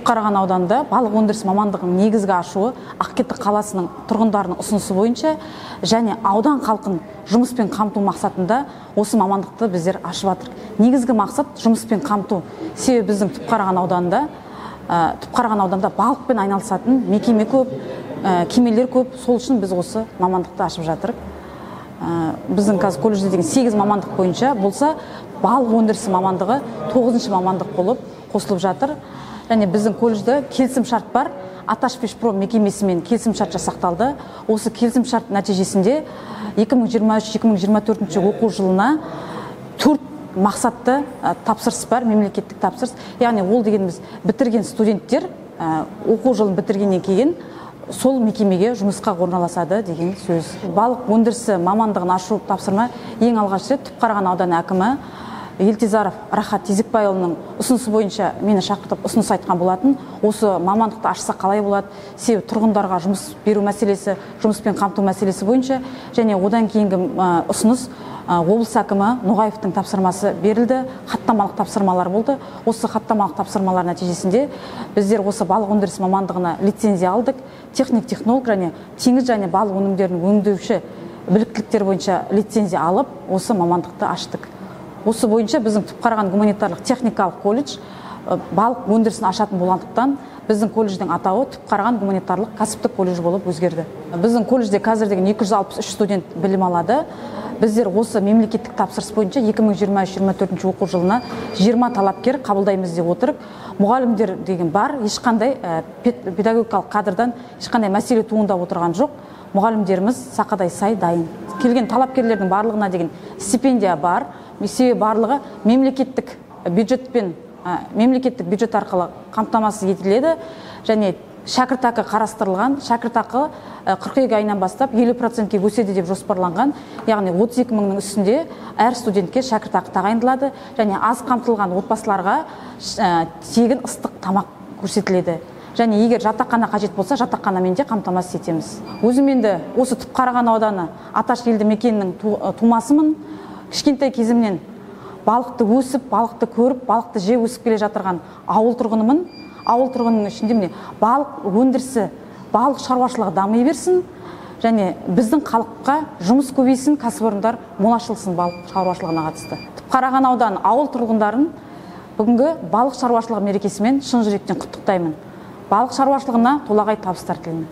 Түпқараған ауданында балық өндірісі мамандығының негізгі ашуы Ақкетік қаласының тұрғындарының ұсынысы бойынша және аудан халқын жұмыспен қамту мақсатында осы мамандықты біздер ашып жатырмыз. Негізгі мақсат жұмыспен қамту. Себебі біздің Түпқараған ауданында балықпен айналысатын мекеме көп, кемелер көп. Сол үшін біз осы мамандықты ашып жатырмыз. Біздің қазір колледжде деген 8 мамандық бойынша болса, балық өндірісі мамандығы 9-шы мамандық болып қосылып жатыр. Және біздің колледжде келісім шарт бар. Аташ Фишпром мекемесімен келісім шарт жасақталды. Осы келісім шарт нәтижесінде 2023-2024 оқу жылына 4 мақсатты тапсырыс бар, мемлекеттік тапсырыс. Яғни ол дегеніміз, бітірген студенттер оқу жылын бітіргеннен кейін сол мекемеге жұмысқа орналасады деген сөз. Балық өндірісі мамандығын ашу тапсырма ең алғаш рет Түпқараған ауданы әкімі Елтизаров Рахат Тезекбайұлының ұсынысы бойынша мені шақыртып, ұсыныс айтқан болатын. Осы мамандықты ашса қалай болады? Себебі тұрғындарға жұмыс беру мәселесі, жұмыспен қамту мәселесі бойынша. Және одан кейінгі ұсыныс облыс әкімі Ноғаевтың тапсырмасы берілді, хаттамалық тапсырмалар болды. Осы хаттамалық тапсырмалар нәтижесінде біздер осы балық өндірісі мамандығына лицензия алдық. Техник, технолог және теңіз және балық өнімдерін өңдеуші біліктіліктер бойынша лицензия алып, осы мамандықты аштық. Осы бойынша біздің Түпқараған гуманитарлық техникалық колледж балық өндірісін ашатын болғандықтан, біздің колледждің атауы Түпқараған гуманитарлық кәсіптік колледж болып өзгерді. Біздің колледжде қазір деген 263 студент білім алады. Біздер осы мемлекеттік тапсырыс бойынша 2023-24 оқу жылына 20 талапкер қабылдаймыз деп отырып, мұғалімдер деген бар, ешқандай педагогикалық кадрдан ешқандай мәселе туындап отырған жоқ. Мұғалімдеріміз сақадай сай дайын. Келген талапкерлердің барлығына деген стипендия бар. Себебі барлығы мемлекеттік бюджет арқылы қамтамасыз етіледі және шәкіртақы қарастырылған. Шәкіртақы қыркүйек айынан бастап 50%-ке өседі деп жоспарланған, яғни 32 мыңның үстінде әр студентке шәкіртақы тағайындалады және аз қамтылған отбасыларға тегін ыстық тамақ көрсетіледі. Және егер жатақхана қажет болса, жатақханамен де қамтамасыз етеміз. Өзім енді осы Түпқараған ауданы Аташ елді мекенінің тумасымын. Кішкентай кезімнен балықты өсіп, балықты көріп, балықты жеп өсіп келе жатырған ауыл тұрғынымын. Ауыл тұрғынының ішінде, міне, балық өндірісі, балық шаруашылығы дами берсін және біздің халыққа жұмыс көбейсін, кәсіпорындар мол ашылсын балық шаруашылығына қатысты. Түпқараған ауданы ауыл тұрғындарын бүгінгі балық шаруашылығы мерекесімен шын жүректен құттықтаймын. Балық шаруашылығына толағай табыстар тілеймін.